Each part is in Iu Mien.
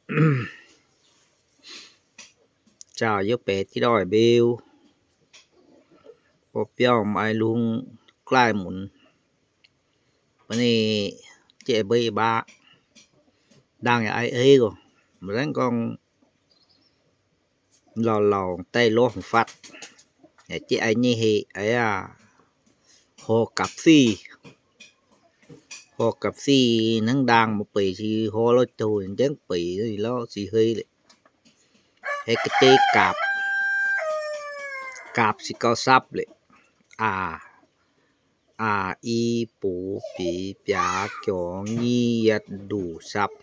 Zaux yiem baeqc diqv doic mbeu, mbuo biauv maaih lungh glaaih munx. Mbuo ninh jieqv mbei baac ndaangc yaac ai ei oc, mv zengc gorngv lauh lauh daaih lorz hungh fatv. Jieqv ai nyei heh aqv, horh gapv siv. Horh gapv siv hnangv ndaang mbuo beic se horh lorz douz nzengc beic lorz ziex hei leiz. Hei ga'dei gapv, gapv se gauh sapv leiz. Aa, aa, i, bu, biz, biaax, jorx, nyiv, yietv, nduqc, sapv.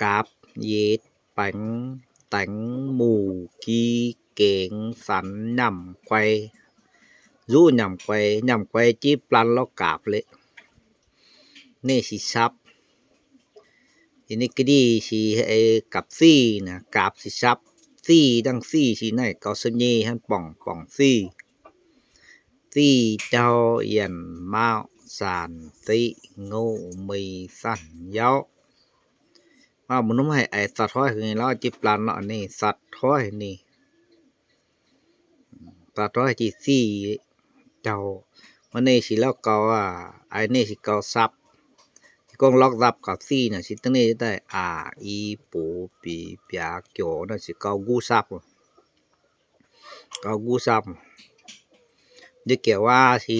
Gapv, yietv, baengx, daengx, muc, gi, gengx, sanx, nyaamh guai. Nzuqv nyaamh guai, nyaamh guai jieqv blaan lorz gapv leiz. Ninh se sapv. Ninh ga'ndiev se gapv siv naaic, gapv se sapv, siv dangh siv se naaiv gauh sem nyei hnangv, borngc, borngc siv. Siv ndau yienc maauh zaanc zeqv ngouh meix sanc yauv. Mbuo mv haih aix satv hoiv haic nyei lorz jieqv blaan lorz ninh satv hoiv ninh. Satv hoiv jieqv siv ndau. Mv ninh se lorz gauh aqv, ninh se gauh sapv. Se gorngv lorz sapv gapv siv naaic se dangh ninh daaih aa, i, bu, biz, biaax, jorx naaiv se gauh nquv sapv. Gauh nquv sapv. Ndiev giec waav se,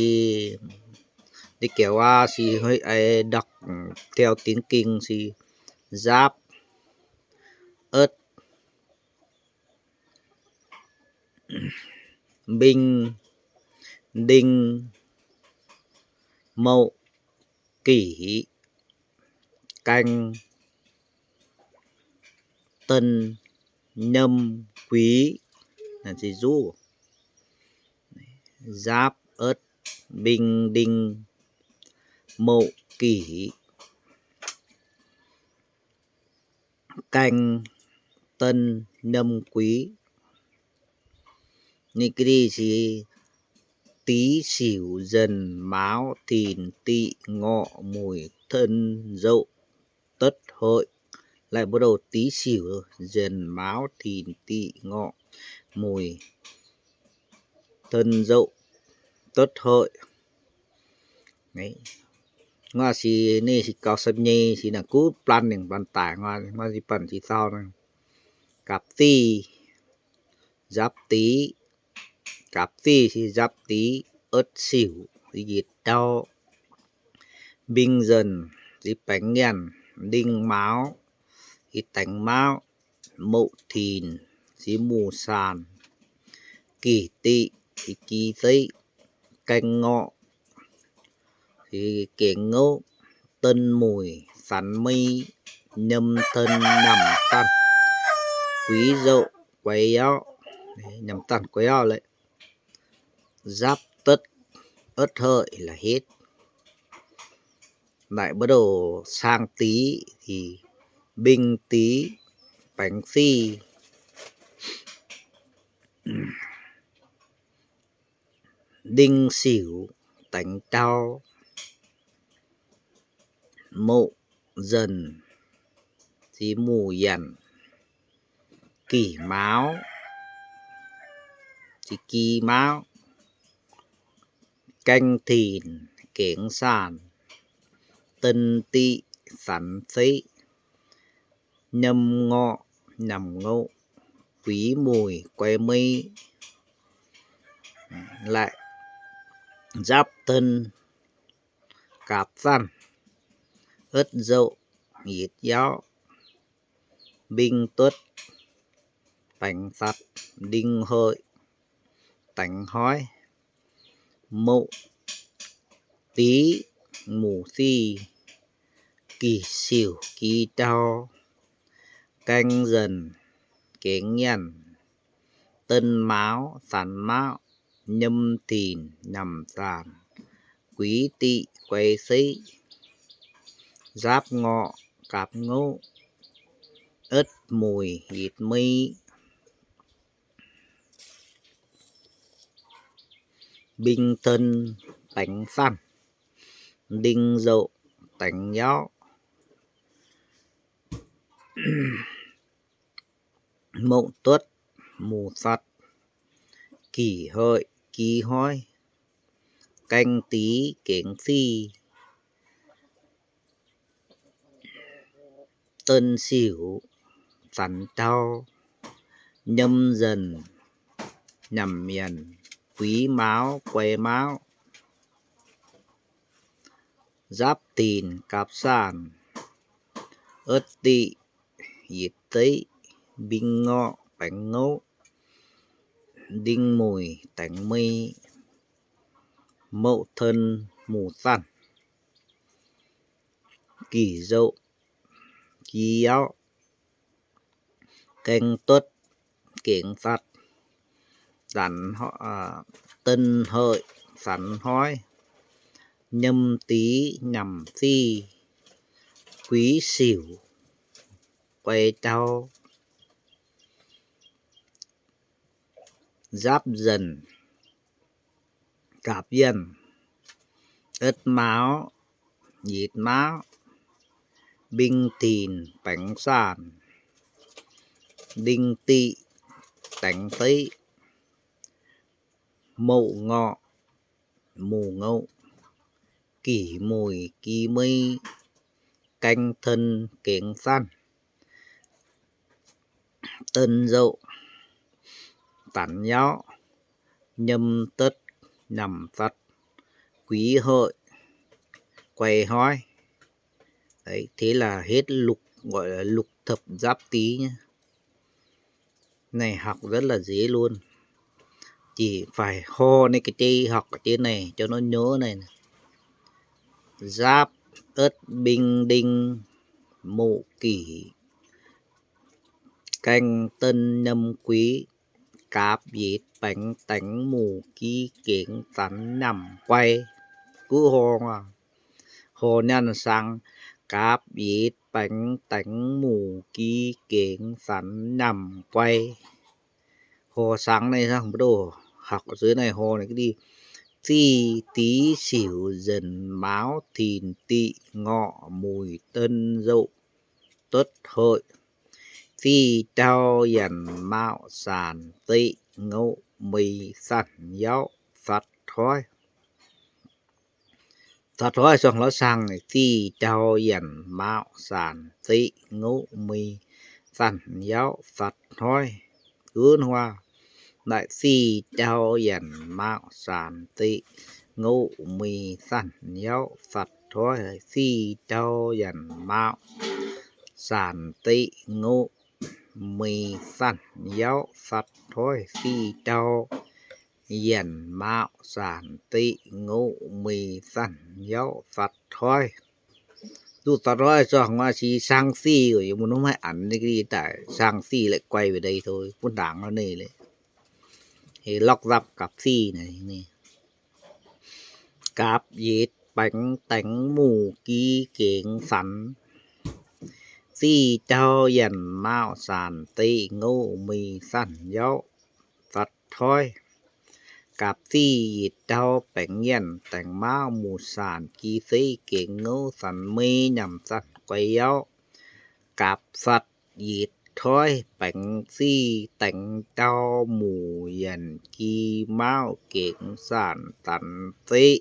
ndiev giec waav se, aa, đọc theo tiếng Kinh se nzapv, ớt, mbing, đinh, mậu, kỷ, canh, tân, nhâm, quý. Nzuqv, nzapv, ớt, mbing, đinh, mậu, kỷ, canh, tân, nhâm, quý. Ninh ga'ndiev se tý, sửu, dần, máu, thìn, tị, ngọ, mùi, thân, dậu, tất, hợi. Laaic mbuo đuov tý, sửu, dần, máu, thìn, tị, ngọ, mùi, thân, dậu, tất, hợi. Nguaaz se ninh se gauh sem nyei, se naaic kuv blaan ningc baan daic, nguaaz se baan jiex sau naaic. Gapv siv, nzapv tý, gapv siv se nzapv tý, ớt, sửu, yietc ndau, mbing, dần, se baengx nyaanh, đinh, máu, se daengx maauv, mậu, thìn, se mùu saanh, kỷ, tị, se gi zeiv, canh, ngọ, se gengx ngouv, tân, mùi, sanx, mei, nhâm, thân, nyaamc, danh, quý, dậu, guai, yauv, nyaamc, danh, guai, yauv leh. Nzapv, tất, ớt, hợi là hết. Naaic mbuo đuov sang tý, mbing tý, baengx siv, đinh, sửu, daengx ndau, mậu, dần, se mùu yienc, kỷ, máu, se gi maauv, canh, thìn, gengx saanh, tân, tị, sanx, zeiv, nhâm, ngọ, nyaamc, ngouv, quý, mùi, guai, mei, laaic nzapv, tân, gapv, zanc, ớt, dậu, yietc, yauv, mbing, tuotv, baengx, satv, đinh, hợi, daengx, hoiv, mậu, tý, mùu, siv, kỷ, sửu, gi, ndau, canh, dần, gengx nyaanh, tân, máu, sanx, maauv, nhâm, thìn, nyaamc, saanh, quý, tị, guai, seiv, nzapv, ngọ, gapv, ngouv, ớt, mùi, yietc, mei, mbing, tân, baengx, zanc, đinh, dậu, daengx, yauv, mouc duotv muc satc, gih hoic gi hoiv, gaeng dix gengx fih, den siuc zanx jauv, nyem nzengc nyanc yienc, guix mauz guai mauz, nzapv dinc gapv saanh, otv diqv yietc zeiv, mbing ngorqv baengx ngouv, nding muic daengx mei, mouc ten muc zanc, gih nzouc gi yauv, gaeng duotv gengx fatv, zanx, den hoic zanx hoiv, nyem dix nyanc fih, guix siuc guai jauv, nzapv nzengc gapv yienh, otv mauz yietc mauz, mbing dinc baengx saanh, nding diqv daengx zeiv, mouc ngorqv muc ngouv, gih muic gi mei, gaeng ten gengx zanc, den nzouc zanx yauv, nyem duotv nyanc fatv, guix hoic guai hoiv. Đấy, thế là hết lục, gọi là lục thập giáp tý nhé. Này học rất là dễ luôn. Chỉ phải ho nai ga'jei, học ga'jei này cho nó nhớ này. Giáp, Ất, Binh, Đinh, Mậu, Kỷ, Canh, Tân, Nhâm, Quý, Cạp, Dịt, Baengx, Tengx, Mù, Ki, Kengx, Cắn, Nhằm, Quay. Cứ ho, ho năn sang, Cạp, Dịt, Baengx, Tengx, Mù, Ki, Kengx, Cắn, Nhằm, Quay. Ho sang nai sang mbuo doh, học ở dưới này ho này cứ đi. Di, Dí, Xỉu, Dần, Máu, Thìn, Tị, Ngọ, Mùi, Tân, Dậu, Tuất, Hội. Di, Jao, Yần, Mạo, Sàn, Tị, Ngộ, Mì, Săn, Yáo, Sặt, Thói. Sặt, Thói, song ló sang, Di, Jao, Yần, Mạo, Sàn, Tị, Ngộ, Mì, Săn, Yáo, Sặt, Thói. Cứ hoa đại, Di, Jao, Yần, Mạo, Sàn, Tị, Ngộ, Mì, Săn, Yáo, Sặt, Thói. Di, Jao, Yần, Mạo, Sàn, Tị, Ngộ, Mì, Săn, Yáo, Sặt, Thói. Di, Jao, Yần, Mạo, Sàn, Tị, Ngộ, Mì, Săn, Yáo, Sặt, Thói. Duqv Sặt, Thói, song hoa si sang Di, yie mbuo nungv maiv a'nc ninh ga'di daaih sang Di lại quay về đây thôi, buonv ndaangc nor ninh leh. Heh, lorqc zapv gapv Di naaic ninh. Cạp, Dịt, Baengx, Tengx, Mù, Ki, Kengx, Cắn. Di, Jao, Yần, Mạo, Sàn, Tị, Ngộ, Mì, Săn, Yáo, Sặt, Thói. Cạp, Di, Dịt, Jao, Baengx, Yần, Tengx, Máu, Mù, Sàn, Ki, Tị, Kengx, Ngộ, Cắn, Mì, Nhằm, Săn, Quay, Yáo. Cạp, Sặt, Dịt, Thói, Baengx, Di, Tengx, Jao, Mù, Yần, Ki, Máu, Kengx, Sàn, Cắn, Tị,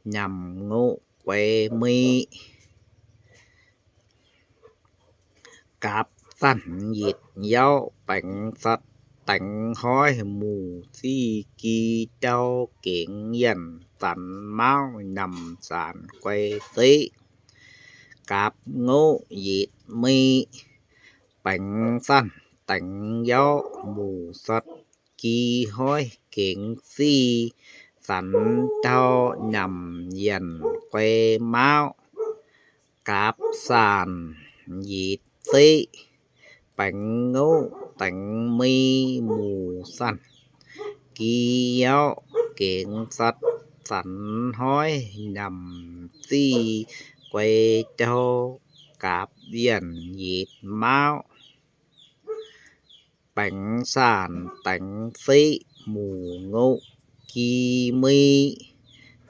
Nhằm, Ngộ, Quay, Mì. Cạp, Săn, Dịt, Yáo, Baengx, Sặt, Tengx, Hói, Mù, Di, Ki, Jao, Kengx, Yần, Cắn, Máu, Nhằm, Sàn, Quay, Tị. Cạp, Ngộ, Dịt, Mì. Baengx, Săn, Tengx, Yáo, Mù, Sặt, Ki, Hói, Kengx, Di, Cắn, Jao, Nhằm, Yần, Quay, Máu. Cạp, Sàn, Dịt, Tị. Baengx, Ngộ, Tengx, Mì, Mù, Săn, Ki, Yáo, Kengx, Sặt, Cắn, Hói, Nhằm, Di, Quay, Jao, Cạp, Yần, Dịt, Máu. Baengx, Sàn, Tengx, Tị, Mù, Ngộ, Ki, Mì,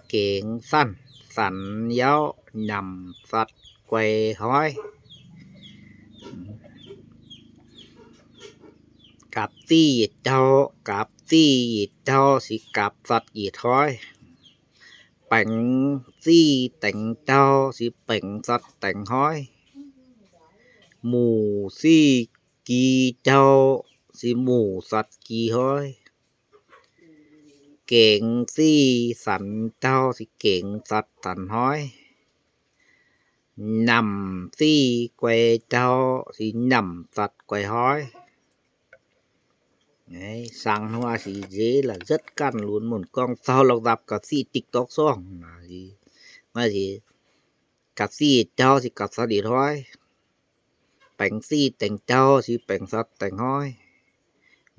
Kengx, Săn, Cắn, Yáo, Nhằm, Sặt, Quay, Hói. Gapv ziv yietc jauv, gapv ziv yietc jauv se gapv zatc yietc hoiv. Baengx ziv dengx jauv se baengx zatc dengx hoiv. Muc ziv gi jauv se muc zatc gi hoiv. Gengx ziv sanx jauv se gengx zatc sanx hoiv. Namc ziv guai jauv se namc zatc guai hoiv. Sang hnoi si nzeiz la'zetv ganh lunx munc gorngv zaux lorqc nzapc ga'ziqv dikc dorngx sorng. Ga'ziqv jauv se ga'zatc yietc hoiv. Baengx ziv dengx jauv se baengx zatc dengx hoiv.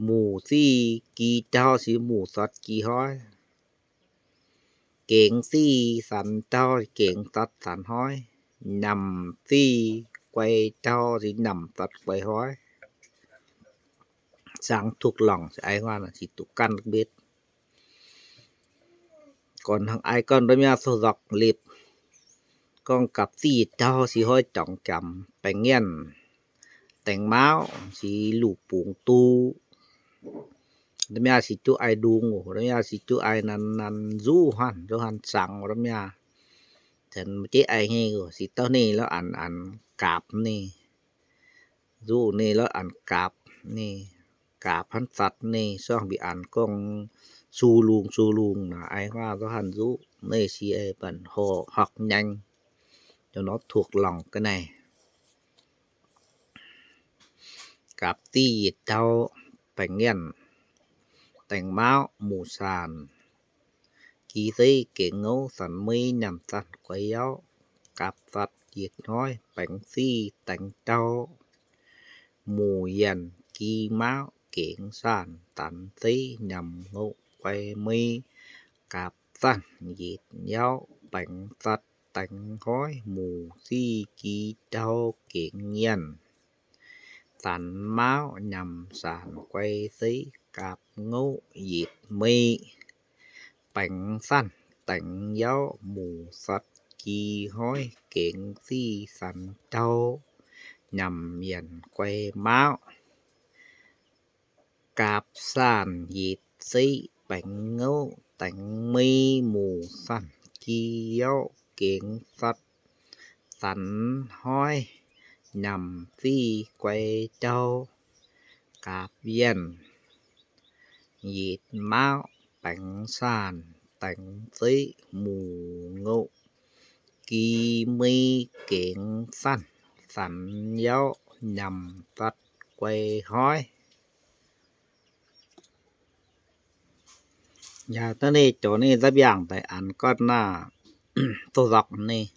Muc ziv gi jauv se muc zatc gi hoiv. Gengx ziv sanx jauv se gengx zatc sanx hoiv. Namc ziv guai jauv se namc zatc guai hoiv. Zaangc tuqv longc se aiv huaav naaic se duqv ganh mbetv. Gorn hnangv aiv gorn ndorm mi'aqv sou nzorqc lipc. Gorngv gapv ziv yietc jauv se hoiv jorngx jomc, baengx nyienh dengx mauv se luc bungx duqv. Ndorm mi'aqv se juqv ai ndung oc, ndorm mi'aqv se juqv ai nan nan nzuqv hanh, nzuqv hanh zangx ndorm mi'aqv. Zanc mv jeiv ai hnyei oc, se dauh ninh lorz anx anx gaapv ninh. Nzuqv ninh lorz anx gaapv ninh, gaapv hnangv zatc ninh, sorng mbi anx gorngv su lungh su lungh naaic, ai huaav nzuqv hanh nzuqv ninh se banc horqc horqc nyaeng, dongh nor tuqv longc ga'naaiv. Gapv ziv yietc jauv, baengx nyienh dengx mauv muc saanc, gi zeiv gengx ngouv sanx meiv nyaamc zanc guai yauv, gapv zatc yietc hoiv, baengx ziv dengx jauv, muc yienc gi mauv gengx saanc zanx zeiv nyaamc ngouv guai meiv, gapv zanc yietc yauv, baengx zatc dengx hoiv, muc ziv gi jauv gengx nyienh zanx mauv nyaamc saanc guai zeiv, gapv ngouv yietc meiv, baengx zanc dengx yauv, muc zatc gi hoiv, gengx ziv sanx jauv nyaamc yienc guai mauv, gapv saanh yietc zeiv baengx ngouv dengx meiv, muc zanc gi yauv gengx zatc zanx hoiv, nyaamc ziv guai jauv, gapv yienc yietc mauv baengx saanh dengx zeiv, muc ngouv gi meiv gengx zanc zanx yauv nyaamc zatc guai hoiv. Yaac da'nyeic joux ninh nzapv yangh daaih anx gorn naaiv douz-nzorqc ninh.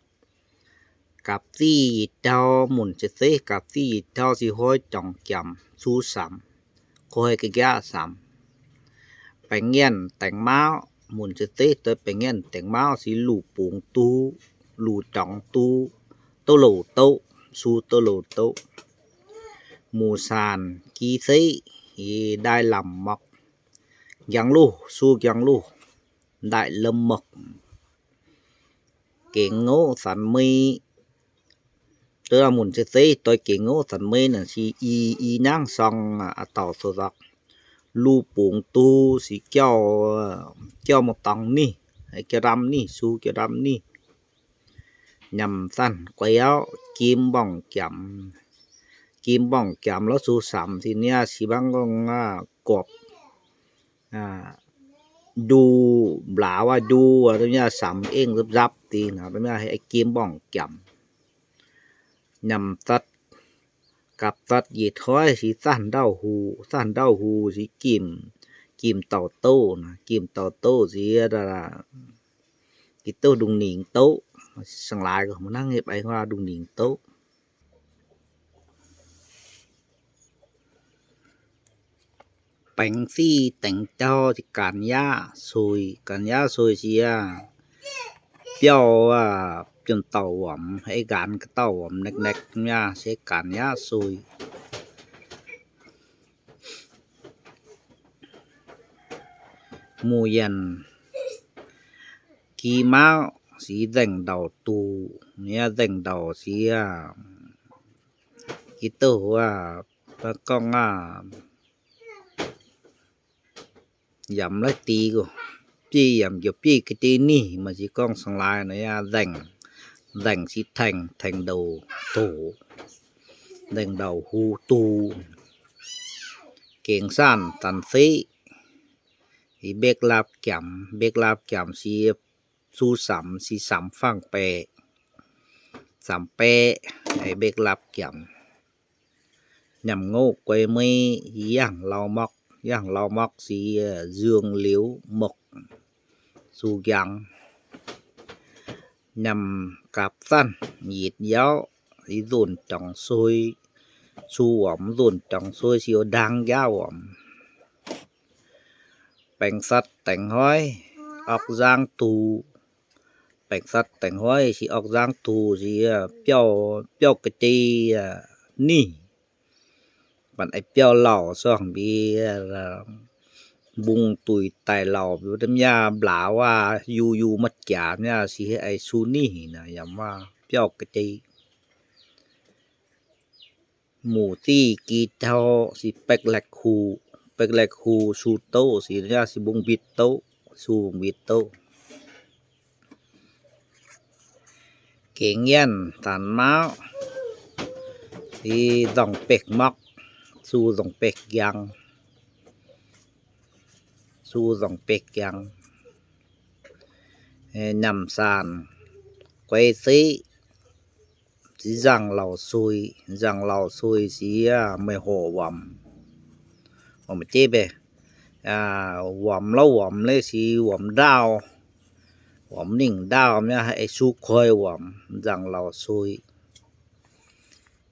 Gapv ziv yietc jauv munc se zeiv, gapv ziv yietc jauv se hoiv jorngx jomc, su samx, koi ga'nqaaqv samx. Baengx nyienh dengx mauv, munc se zeiv doix baengx nyienh dengx mauv se luc bungx duqv, luc jorngx duqv, douz-louc doqv, su douz-louc doqv. Muc saanc gi zeiv, i ndaaih lamc morqc, njang luh, su njang luh, ndaaih lemh morqc. Gengx ngouv zanx meiv, douz-nzorqc munc se zeiv doix gengx ngouv zanx meiv naaic se i, i nyangv sorng a'dauh douz-nzorqc. Luv bungx duqv se jauv, jauv mouc dorngx ninh, jauv ndamv ninh, su jauv ndamv ninh. Nyaamc zanc guai yauv, jim mborngc jamx, jim mborngc jamx lorz su samx se niaa, se mangc gorngv guopc, ndu, mbiaauc wuov ndu, domh nyei samx eng nzapv-nzapv dingc, domh nyei jim mborngc jamx. Nyaamc zatc, gapv zatc yietc hoiv se zanc ndauh huc, zanc ndauh huc se jimc, jimc dauh douv, jimc dauh douv se, gi douv ndongc ningc douv, sangx laaix mv hnangv nyei, baengx huaav ndongc ningc douv. Baengx ziv dengx jauv se gaanx yaav suix, gaanx yaav suix se biauv, biomv dauh wuomx, ei nqaanx ga'dauh wuomx naekv naekv mi'aqv se gaanx yaav suix. Muc yienc gi mauv se nzengc ndauc duqv, nzengc ndauc se Yie douh wuov, gorngv aav, yaac mv laiv dix, biei yaac mv jiex biei ga'jei ningh, maaih ziex gorngv sangx laaix nor aqv, nzaengc, nzaengc se tengx, tengx ndouc doqc, nzaengc ndouc hu duqv. Gengx saanh zanc seqv, i mbekv lapv jamc, mbekv lapv jamc se zuqc samx, se samx fangx baeqc, samx baeqc, i mbekv lapv jamc. Nyaanh ngouv guai mei, yangh lau mokv, yangh lau mokv se nzuong liuz mokv, zuqc njang. Nyaanh gapv zanc yietc yauv, i nzunc jangx sui, zuqc wuomx nzunc jangx sui se ndaang jaav wuomx. Baengc satv daengx hoiv, orqv nzangv duqv. Baengc satv daengx hoiv se orqv nzangv duqv se biauv, biauv ga'jei ningh. Baac ei biauv lauh sorng mbi, mbungv duih daaih lauh mbi, wuov deix mv yaac mbiaauz waac yungh yungh maiv jaax mv yaac se ei su ningh nor, yaac maaih biauv ga'jei. Muc ziqv gi jauv se baeqv laeqv huc, baeqv laeqv huc su douv se yaac se mbungv mbitv douv, su mbitv douv. Gengx yienh zanc mauv, i nzongc baeqv mokv, su nzongc baeqv njang, su nzongc baeqv njang. Nyaanh saanh guai seqv, se nzangc lauh sui, nzangc lauh sui se meih horc wuomx. Wuom jeiv mbe, wuomx lauh wuomx leiz se wuomx ndaauv, wuomx ningh ndaauv mv yaac ei su koi wuomx, nzangc lauh sui.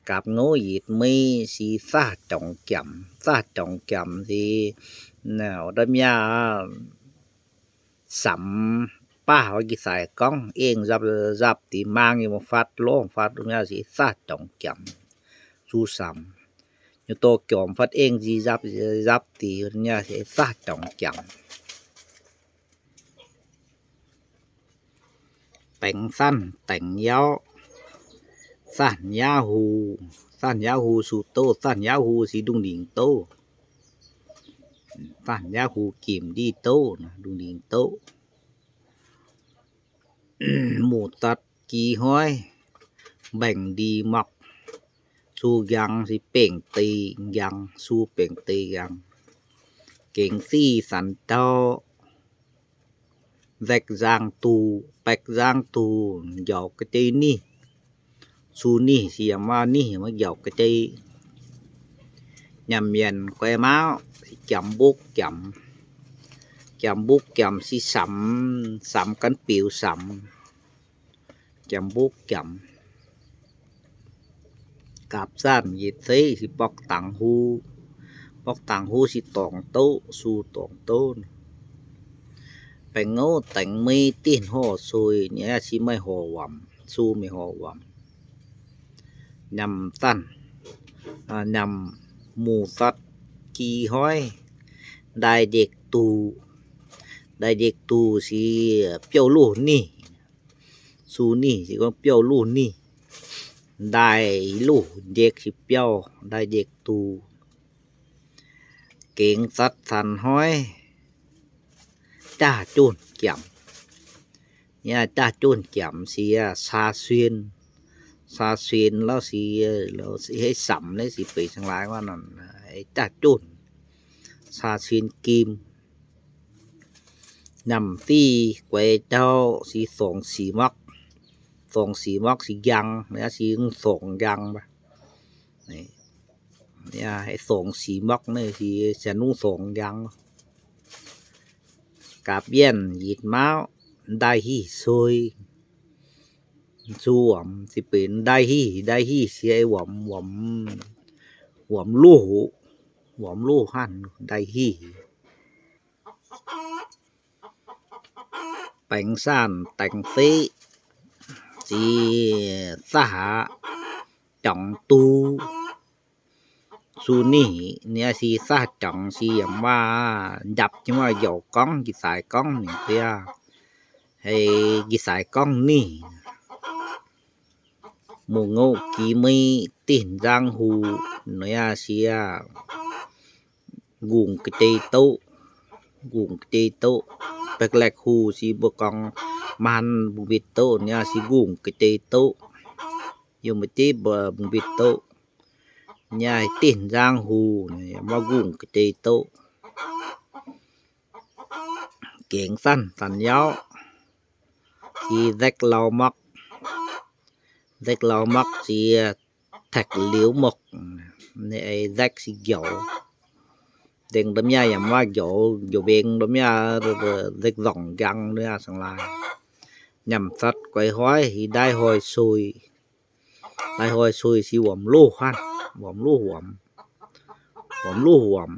Gapv ngouv yietc mei se saah jongx jamc, saah jongx jamc se wuov deix mv yaac samx baav wuov gitv saix gorngv eng nzapv nzapv deix maang yie mbuo fatv longc fatv mv yaac se saah jongx jamc, zuqc samx nyei dorh jormx fatv eng nzipc nzapv nzapv deix mv yaac se saah jongx jamc. Baengx sanv daengx yauv, sanv yaav hu, sanv yaav hu su douv, sanv yaav hu se ndungh lingc douv, sanv yaav hu jimc ndih douv, ndungh lingc douv. Muc zatv gi hoiv, mbaengc ndie mokv, su njang se bengc deix njang, su bengc deix njang. Gengx siv sanx jauv, nzaeqv nzang duqv, baeqv nzang duqv, njaaux ga'jei ningh. Su ningh se yaac maaih ningh maiv njaaux ga'jei. Nyaanh mienh guai mauv, jamx mbukv jamx, jamx mbukv jamx se samx, samx gan biux samx, jamx mbukv jamx. Gapv zanv yietc zeiv se borqv dangx huv, borqv dangx huv se dorngx douv, su dorngx douv. Baengx ngouv daengx mei dieh horh sui, ninh se meih horh wuomx, su meih horh wuomx. Nyaanh zanv, nyaanh muc zatv gi hoiv, ndaai ndekc duqv, ndaai ndekc duqv se biouv luv ningh. Su ningh se gorngv biouv luv ningh. Ndaai luv ndekc se biouv, ndaai ndekc duqv. Gengx zatv sanx hoiv, jaav junv jamx. Yaac jaav junv jamx se saa suien, saa suien lauv se, hei samx naaiv se beix cingx laaix wuov nor, jaav junv, saa suien gim. Nyaanh div guaix jauv se thongx sic mokv, thongx sic mokv se njang, naaiv se thongx njang. Thongx sic mokv naaiv se nungv thongx njang. Gapv yienh yietc mauv, ndaai hih sui. Zuqc wuomx se benx ndaai hih, ndaai hih se wuomx, wuomx, wuomx luv, wuomx luv hanv ndaai hih. Baengx saanh daengx feqv, se saah haav, jangx duqv. Su ningh, ninh se saah jangx se yaac maaih njapc nyei, maaih njaaux gorngv, njiec saaix gorngv ninh fai, hei njiec saaix gorngv ningh. Mungh ngouh gix meiv dinh nzangv hux, nor yaac se aqv, ngungh ga'dei doqv, ngungh ga'dei doqv. Baeqc laeqc hux se mbuo gorngv maaih haaix bungx mbetc doqv, nor yaac se ngungh ga'dei doqv. Yiem mbuo deix mbuo bungx mbetc doqv, nor yaac dinh nzangv hux, yaac maiv ngungh ga'dei doqv. Gengx zanc zanc yauv, se nzekv lau mokv. Nzekv lau mokv ziex taekc liuz mokv, nzekv se njoux. Nzengc domh nyaah yaac maiv njoux, njoux mbengx domh nyaah, nzengc nzorngc njang domh nyaah sangx laaix. Nyaanh fatv guaix hoiv, i ndaaiv hoi sui. Ndaaiv hoi sui se wuom loh hnangv, wuom loh wuom, wuom loh wuom.